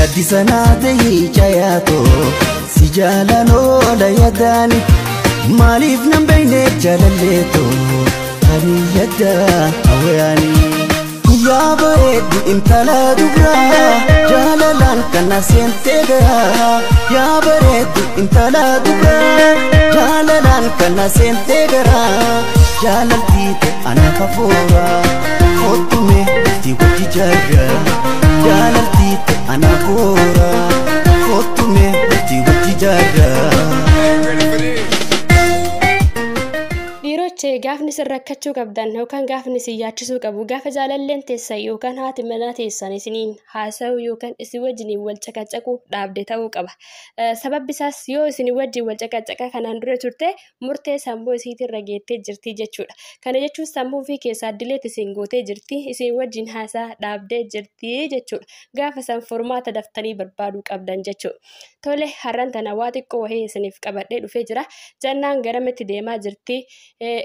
Gaddisa naa ta'ii cayaatoo si jaalan oola yaadaani maaliif nan beekne jaalalleetoo ani yaadda hawwaani. Yaa bareeddu intala dubraa jaalalaan kana seentee garaa. Yaa bareeddu intala dubraa jaalalaan kana seentee garaa. Jaalaltii ta'e anaaf hafuura kottume bultii wajji jaarra. Jaalaltii ta'e anaaf hafuura kottume bultii wajji jaarra. Dhiirochee, gaafni isin rakkachuu qabdan yookaan gaafni isin yaachisuu qabu gaafa jaalalleen teessan yookaan haati manaa teessan isiniin haasa'uu yookaan isin wajjiniin wal caqacaquu dhaabde ta'uu qaba. Sababbi isaas yoo isin wajjin wal caqacaqaa kanaan dura turte, murtee sammuu isiitirra geettee jirti jechuudha. Kana jechuun sammuu ofii keessaa dileet isin gootee jirti, isin wajjin haasaa dhaabdee jirti jechuudha. Gaafa san furmaata daftanii barbaaduu qabdan jechuudha. Tole, har'aan tana waa xiqqoo wahii isiniif qabadhee dhufee jira. Jannaan garamitti deemaa jirti?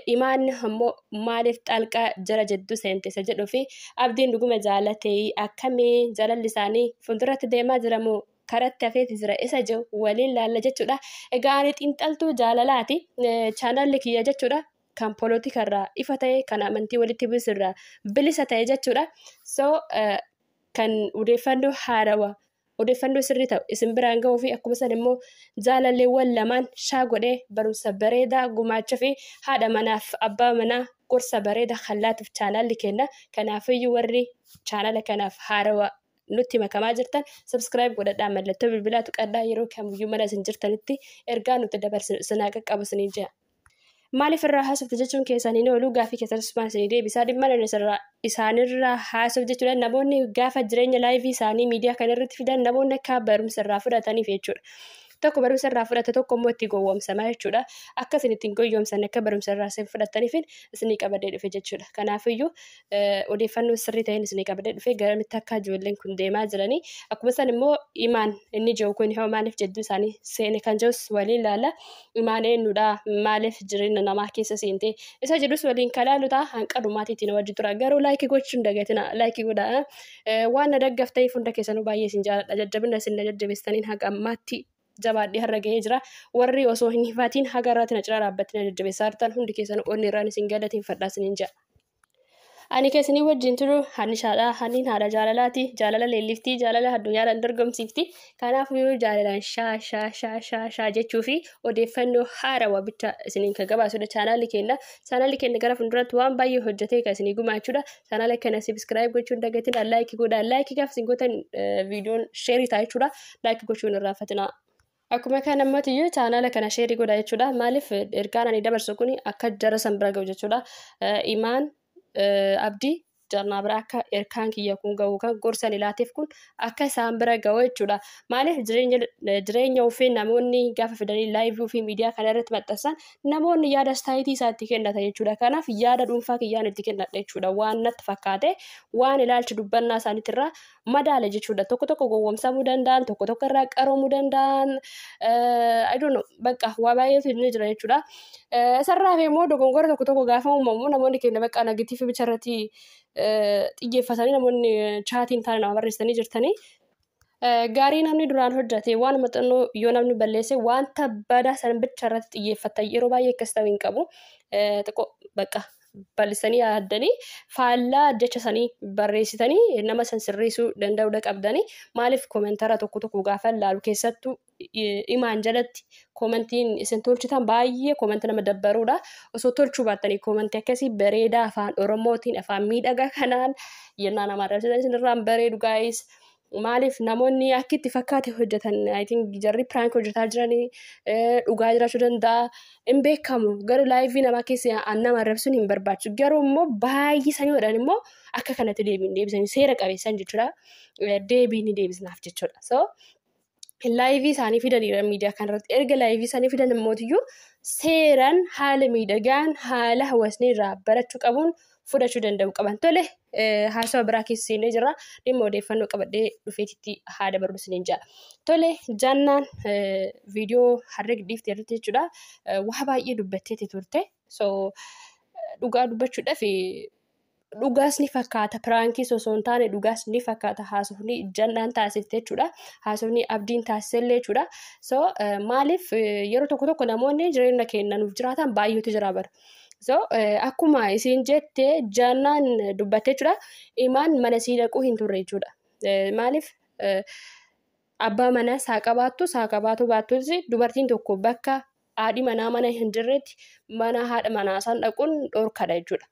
Imaan ammoo maaliif xalqaa jara jidduu seente isa jedhuu fi Abdiin dhuguma jaalatee akkamii, jaalalli isaanii fuulduratti deemaa jira moo karatti hafeeti jira isa jedhu waliin laalla jechuudha. Egaa ani xiinxaltuu jaalalaati. Chaanalli kiyya jechuudha. Kan poolitikarraa ifa ta'e, kan amantii walitti buusurraa bilisa ta'e jechuudha. So kan odeeffannoo haarawaa, odeeffannoo sirrii ta'u isin biraan gahuu fi akkuma san immoo jaalalleewwan lamaan shaa godhee barumsa bareedaa gumaachaa fi haadha manaaf abbaa manaa gorsa bareedaa kan laatuuf chaanalli kenna. Kanaafiyyuu warri chaanala kanaaf haarawaa nutti makamaa jirtan subscribe godhadhaa, mallattoo bilbilaa tuqadhaa, yeroo kamiyyuu mana isin jirtanitti ergaa nuti dabarsinu isin haa qaqqabu isiniin jedha. Maaliif irraa haasofte jechuun keessan hin oolu, gaafii keessan asumaan isinii deebisaa. Dhimma isaanirraa haasofte jechuudha. Namoonni gaafa jireenya life isaanii miidiyaa kana irratti fidan namoonni akka barumsa irraa fudhataniif jechuudha. Tokko barumsa irraa fudhate, tokko immoo itti gowwoomsamaa jechuudha. Akka isin ittiin gowwoomsan, akka barumsa irraa isin fudhataniif isinii qabadee dhufe jechuudha. Kanaafiyyuu odeeffannoo sirrii ta'een isinii qabadee dhufe, garamitti akka ijoolleen kun deemaa jiranii, akkuma san immoo Imaan inni jiru kun hoo maaliif jidduu isaanii seene kan jirus waliin ilaalla. Imaan eenyudha? Maaliif jireenya namaa keessa seente? Isa jedhus waliin kalaalu ta'a. Hanqa dhumaatiitiin wajji tura. Garuu like gochuun dagatina, like godhaa. Waan na daggaftaniif hunda keessanuu baay'ee isin jaaladha. Jajjabina isin na jajjabeessaniin haga ammaatti jabaadhee har'a gahee jira. Warri osoo hin hifatiin haga irraatti na cinaa dhaabbattanii na jajjabeessaa jirtan hundi keessanuu onni irraan isin galateeffadhaa isiniin jedha. Ani keessanii wajjin turu Hannishaadha. Hanniin haadha jaalalaati. Jaalala leellifti. Jaalala addunyaadhaan dorgomsiifti. Kanaafuu jaalalaan shaa shaa shaa shaa shaa jechuu fi odeeffannoo haarawaa bicha isiniin kan gabaasudha chaanaalli keenya. Chaanaalli keenya gara fuulduratti waan baay'ee hojjetee kan isinii gumaachuudha. Chaanaala kana subscribe gochuun dagatina, like godhaa. Like gaafa isin gootan viidiyoon share ta'a jechuudha. Like gochuun irraanfatina. Akkuma kana ammatiyyuu chaanaala kana share godhaa jechuudha. Maaliif ergaan ani dabarsu kun akka jara san bira gahu jechuudha. Imaan, Abdii, jarnaa bira akka erkaan kiyya kun gahu, kan gorsan ilaateef kun akka isaan bira gahu jechuudha. Maaliif jireenya ofii namoonni gaafa fidanii live ofii miidiyaa kana irratti maxxansan namoonni yaada staayitii isaa itti kennata jechuudha. Kanaaf yaada dhuunfaa kiyyaan itti kennadha jechuudha. Waan natti fakkaate, waan ilaalcha dubbannaa isaaniitirraa madaala jechuudha. Tokko tokko gowwoomsamuu danda'an, tokko tokko irraa qaroomuu danda'an, I don't know, bakka waa baay'eetu ni jira jechuudha. Isarraa fi immoo dogongora tokko tokko gaafa uumamu namoonni keenya bakka negative bicha irratti xiyyeeffatanii namoonni chatiin taane nama barreessanii jirtanii. Gaarii namni duraan hojjete waan maxxannoo yoo namni balleesse wanta badaa san bicha irratti xiyyeeffatan yeroo baay'ee akkas ta'uu hin qabu. Xiqqoo bakka bal'isanii yaaddanii faallaa jecha sanii barreessitanii nama san sirreessuu danda'uudha qabdanii. Maaliif commentara tokko tokko gaafa ilaalu, keessattuu Imaan jalatti commentiin isin tolchitan baay'ee commentii nama dabbaruudha. Osoo tolchuu baattanii commentii akkasii bareedaa afaan Oromootiin, afaan miidhagaa kanaan yennaa nama arrabsitan isinirraan bareedu, guys. Maaliif namoonni akka itti fakkaate hojjetan, I think jarri prank hojjetaa jiranii dhugaa jiraachuu danda'a, hin beekamu. Garuu live namaa keessa nama arrabsuun hin barbaachisu. Garuu immoo baay'isanii godhan immoo akka kanatti deebiin deebisanii seera qabeessan jechuudha. Deebii ni deebisnaaf jechuudha. So live isaanii fidaniidha miidiyaa kanarratti. Erga live isaanii fidan immootiyyuu seeraan, haala miidhagaan, haala hawaasni irraa barachuu qabuun fudhachuu danda'u qaban. Tole, haasawa biraa keessa seenee jira. Dhimma odeeffannoo qabadhee dhufeetitti haa dabarru isiniin jedha. Tole, Jannaan viidiyoo harree dhiiftee irratti jechuudha. Waa baay'ee dubbatteeti turte. So dhugaa dubbachuudhaaf Dhugaas ni fakkaata, piraankiis osoo hin taane dhugaas ni fakkaata haasofni Jannaan taasifte jechuudha. Haasofni Abdiin taasisellee jechuudha. So maaliif yeroo tokko tokko namoonni jireenya keenya nuuf jiraatan baay'eetu jira bara. So akkuma isiin jette Jannaan dubbatte jechuudha. Imaan mana sii dhaquu hin turre jechuudha. Maaliif abbaa manaa saa qabaattu saa qabaatu baattus dubartiin tokko bakka haadhi manaa mana hin jirretti mana haadha manaa san dhaquun dhorkadha jechuudha.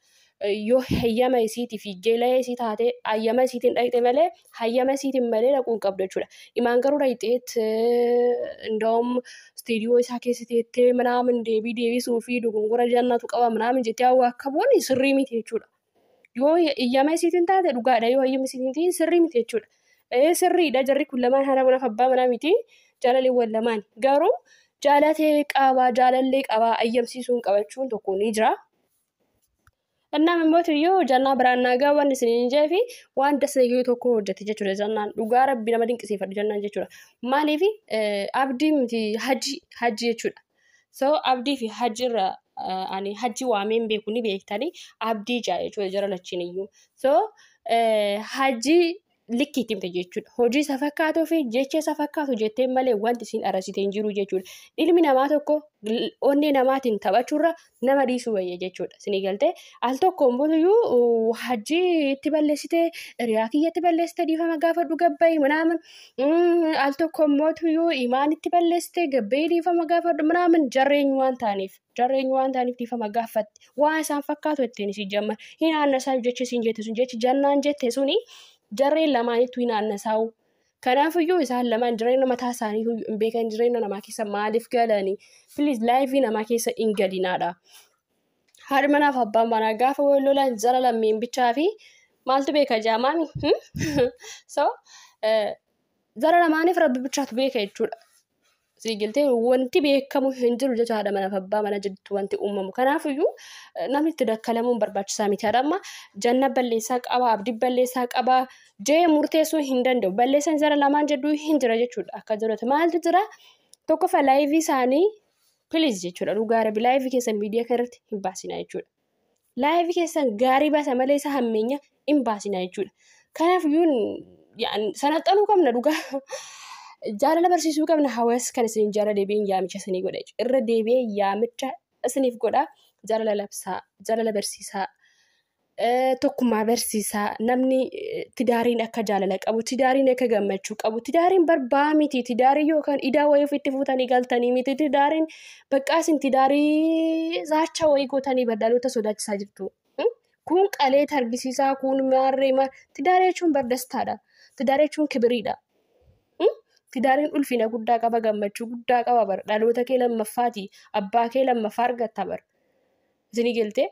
Yoo hayyama isiitii fi jeela isii taate hayyama isiitiin dhaqxe malee hayyama isiitiin malee dhaquu hin qabdu jechuudha. Imaan garuu dhaqxeet indaa'um istiidiyoo isaa keessa teettee manaamin deebii deebisuu fi dogongora Jannatu qaba manaamin jettee hawwa akka bu'uun sirrii miti jechuudha. Yoo hayyama isiitiin taate dhugaadha, yoo hayyama isiitiin ta'in sirrii miti jechuudha. Sirriidha, jarri kun lamaan haadha manaaf abbaa manaa miti, jaalaleewwan lamaan garuu jaalatee qaba, jaalallee qaba, ayyamsiisuun qabachuun tokko ni jira. Innaan immoo iyyuu Jannaa biraan naagaa waan isiniin jee fi waan dasnee tokko hojjete jechuudha Jannaan. Dhugaa Rabbi nama dinqisiifadhu Jannaan jechuudha. Maaliif Abdii miti, Hajji jechuudha. So Abdii fi Hajji irra ani Hajji waameen beeku ni beektanii, Abdii jaa jechuudha jara lachiin iyyuu. So Hajji likkiitti himte jechuudha. Hojii isa fakkaatuu fi jecha isa fakkaatu jettee malee wanti isin arrasite hin jiru jechuudha. Ilmi namaa tokko onnee namaatiin taphachuurra nama dhiisuu wayya jechuudha. Isinii galtee al tokko immoo Hajji itti balleessite, hiriyaa kiyya itti balleessite, dhiifama gaafadhu gabbayi manaaman, al tokko immoo Imaan itti balleessite, gabbayi dhiifama gaafadhu manaaman, jarreenyu waan ta'aniif. Jarreenyu waan ta'aniif dhiifama gaafatti. Waan isaan fakkaatu ittiin isin jamman. Hin aannasaa jechi isin jette sun, jechi Jannaan jette suni jarreen lamaanittu hin aannasaa'u. Kanaafiyyuu isaan lamaan jireenya mataa isaanii hin beekan, jireenya namaa keessa maaliif galanii? Please, laayivii namaa keessa hin galinaadha. Haadhi manaaf abbaan manaa gaafa wal lolan jara lammeen bichaa fi maaltu beeka jaamaami? So jara lamaaniif Rabbi bichaatu beeka jechuudha. Siigiltee wanti beekamu hin jiru jecha haadha manaaf abbaa mana jirtu wanti uumamu. Kanaafiyyuu namni itti dakkalamuun barbaachisaa miti. Haadha amma Janna balleessaa qaba, Abdii balleessaa qaba jee murteessuu hin danda'u. Balleessaan jara lamaan jidduu hin jira jechuudha. Akka jirutti maaltu jira? Tokkoffaa laayivii isaanii please jechuudha. Dhugaa Rabbi laayivii keessan miidiyaa kanarratti hin baasinaa jechuudha. Laayivii keessan gaarii baasa malee isa hammeenya hin baasinaa jechuudha. Kanaafiyyuu sanaxxanuu qabna dhugaa. Jaalala barsiisuu qabna hawaasa kan isin jala deebiin yaamicha isinii godha jechuudha. Irra deebi'ee yaamicha isiniif godha. Jaalala labsaa, jaalala barsiisaa, tokkummaa barsiisaa, namni tidaariin akka jaalala qabu, tidaariin akka gammachuu qabu, tidaariin barbaa miti, tidaarii yookaan idaa wayii ofitti fuutanii galtanii miti, tidaariin baqqaa isin tidaarii zaacha wayii gootanii dhaloota sodaachisaa jirtu. Kun qalee targisiisaa, kun maarree maar, tidaarii jechuun bardastaadha. Tidaarii jechuun kibiriidha. Tidaariin ulfina guddaa qaba, gammachuu guddaa qaba bara. Dhaloota kee lammaffaati, abbaa kee lammaffaa argatta bara. Isinii galtee?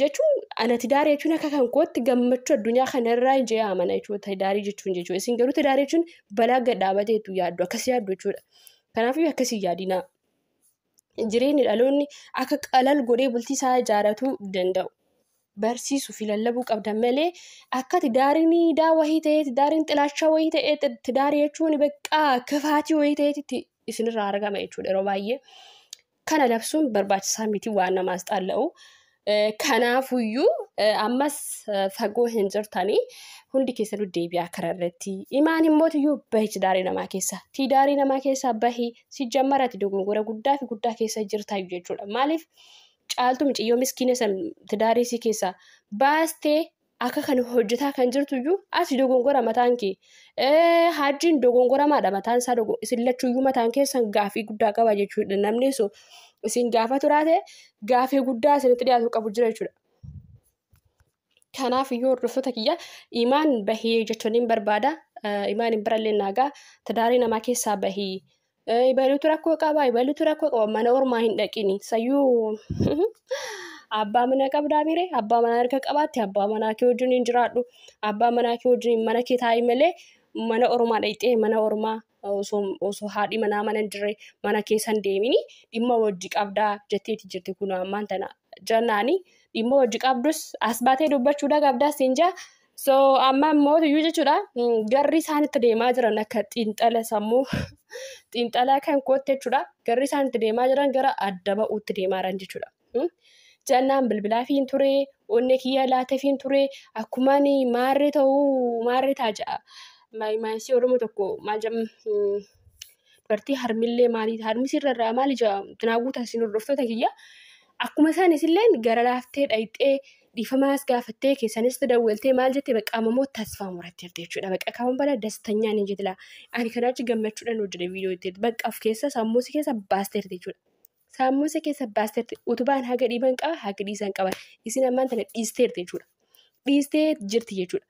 Jechuun ana tidaarii jechuun akka kan kootti gammachuu addunyaa kanarraa hin jee amana jechuudha. Tidaarii jechuun jechuudha. Isin garuu tidaarii jechuun balaa gad dhaabateetu yaaddu, akkasii yaaddu jechuudha. Kanaafuu akkasii yaadinaa. Jireenyi dhaloonni akka qalal godhee bultii isaa ijaarratuu danda'u. Barsiisuu fi lallabuu qabdan malee akka tidaariin idaa wayii ta'ee, tidaariin xilaashaa wayii ta'ee, tidaarii jechuun baqqaa kifaatii wayii ta'eetti isinirraa argama jechuudha yeroo baay'ee. Kana labsuun barbaachisaa miti waan namaas xaalla'u. Kanaafuyyuu ammas fagoo hin jirtanii hundi keessanuu deebi'aa karaa irratti. Imaan immoo iyyuu bahi tidaarii namaa keessa. Tidaarii namaa keessaa bahi si jammarati dogongora guddaa fi guddaa keessa jirtaayyuu jechuudha. Maaliif caaltu mucayyoo miskiina san tidaarii si keessaa baastee akka kan hojjetaa kan jirtu iyyuu ati dogongora mataan kee. Hajjiin dogongoramaadha mataan isaa, isin lachuuyyuu mataan keessan gaafii guddaa qaba jechuudha. Namni sun isin gaafa turaate gaafii guddaa isinitti dhiyaatu qabu jira jechuudha. Kanaaf iyyuu hordoftoota kiyya, Imaan bahii jechuun hin barbaada. Imaan hin birallee naagaa tidaarii namaa keessaa bahii. Ibaluutu rakkoo qaba, ibaluutu rakkoo qaba, mana ormaa hin dhaqini. Sayyuu abbaa mana qabdaa mire, abbaa manaa erga qabaatte abbaa manaa kee wajjin hin jiraadhu. Abbaa manaa kee wajjin mana kee taa'i malee mana ormaa dhaqxee mana ormaa osoo haadhi manaa mana hin jirre mana keessan deemini dhimma wajji qabdaa jetteeti jirti kun ammaan tana jennaani dhimma wajji qabdus as baatee dubbachuudha qabdaas hin jaa. So amma immoo iyyuu jechuudha garri isaan itti deemaa jiran akka xiinxala sammuu xiinxalaa kan kootti jechuudha, garri isaan itti deemaa jiran gara adda ba'uutti deemaa jiran jechuudha. Jannaan bilbilaa fi hin ture, Onnee kiyya laateefiin ture. Akkumaan maarree ta'uu maarree ta'a ja'a. Maayisii Oromoo tokko maal jedhama dubartii harmillee maali harmi sirra maali ja'a tinaa isin hordoftoota kiyya. Akkuma isaanis illee gara laaftee dhayxee dhiifamaas gaafattee keessanis dawwaltee maal jettee bakka ammoo tasfaa muratteerti jechuudha. Bakka kaawwan bala dastanyaan hin jetila. Ani kanaa achi gammachuudhaan hojjedhe viidiyoo itti bakka of keessa sammuu si keessa baasteerti jechuudha. Sammuu si keessa baasteerti utubaan haga dhiiban qaba haga dhiisan qaba. Isin ammaan tana dhiisteerti jechuudha. Dhiistee jirti jechuudha.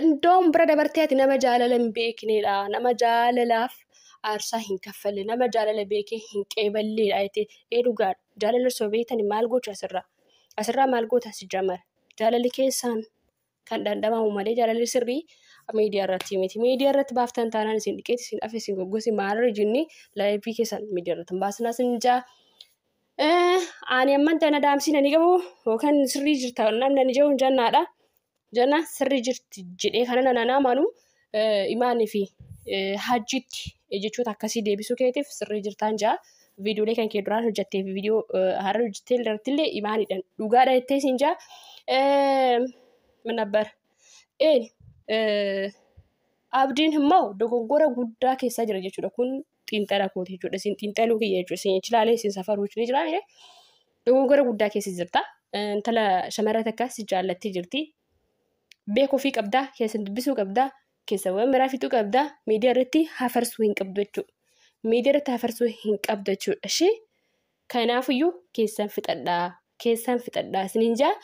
Indoon bira dabartee ati nama jaalala hin beeknedha. Nama jaalalaaf aarsaa hin kaffalle, nama jaalala beekee hin qeeballeedha jettee ee dhugaadha. Jaalala osoo beektanii maal gochu asirraa? Asirraa maal goota si jamara? Jaalalli keessaan kan dhandhamamu malee jaalalli sirrii miidiyaa irratti miti. Miidiyaa irratti baaftan taanaan isin dhiqeeti, isin dhafe, isin goggosi maalirra jinni laayifii keessan miidiyaa irratti hin baasinaa isin jaa. Ani amman tana daamsiin ani qabu yookaan sirrii jirta namni ani jiru jannaadha. Janna sirrii jirti jedhee kana nana amanu imaanii fi hajjiitti jechoota akkasii deebisuu keetiif sirrii jirtaan jaa. Viidiyoolee kan kee duraan hojjettee fi viidiyoo har'a hojjettee irrattillee imaaniidhaan dhugaadha jettee siin jaa. Min nabbar. Abdiin immoo dogoggora guddaa keessa jira jechuudha. Kun xiinxala kooti jechuudha. Isin xiinxaluu kiyya jechuudha. Isin ilaalee isin safaruu ni jira. Dogoggora guddaa keessa jirta. Intala shamarra takka si jaallattee jirti. Beekuu ofii qabdaa, keessan dubbisuu qabdaa, keessan waan biraa fixuu qabdaa, miidiyaa irratti hafarsuu hin qabdu jechuudha. Miidiyaa irratti hafarsuu hin qabdu jechuudha. Ishee kanaafiyyuu keessan fixadhaa, keessan fixadhaa isiniin jaa.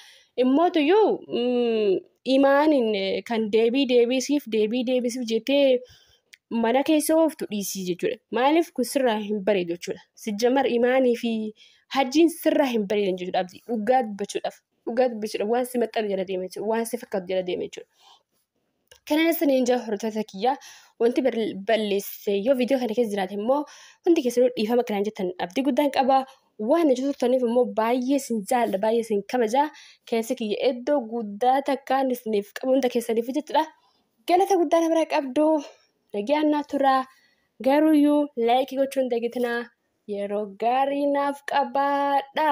Immootuyyuu imaaniin kan deebii deebisiif deebii deebisiif jettee mana keessa ooftu dhiisii jechuudha. Maaliif kun sirraa hin bareedu jechuudha. Sijjamar imaanii fi hajjiin sirraa hin bareedan jechuudha. Abdii dhugaa dubbachuudhaaf. Dhugaa dubbachuudhaaf waan si maxxanu jala deema jechuudha. Waan si fakkaatu jala deema jechuudha. Kanan isiniin jaa hordoftoota kiyyaa wanti balleesse yoo viidiyoo kana keessa jiraate immoo hundi keessanuu dhiifama kanaan jettan abdii guddaan qaba. Waan na turtaniif immoo baay'ee isin jaalladha baay'ee isin kabaja. Keessi kiyya iddoo guddaa takkaan isiniif qabu hunda keessaniif jechuudha. Galata guddaa na bira qabdu. Nagaan naa tura. Garuuyyuu laayikii gochuun dagatinaa. Yeroo gaarii naaf qabaadha.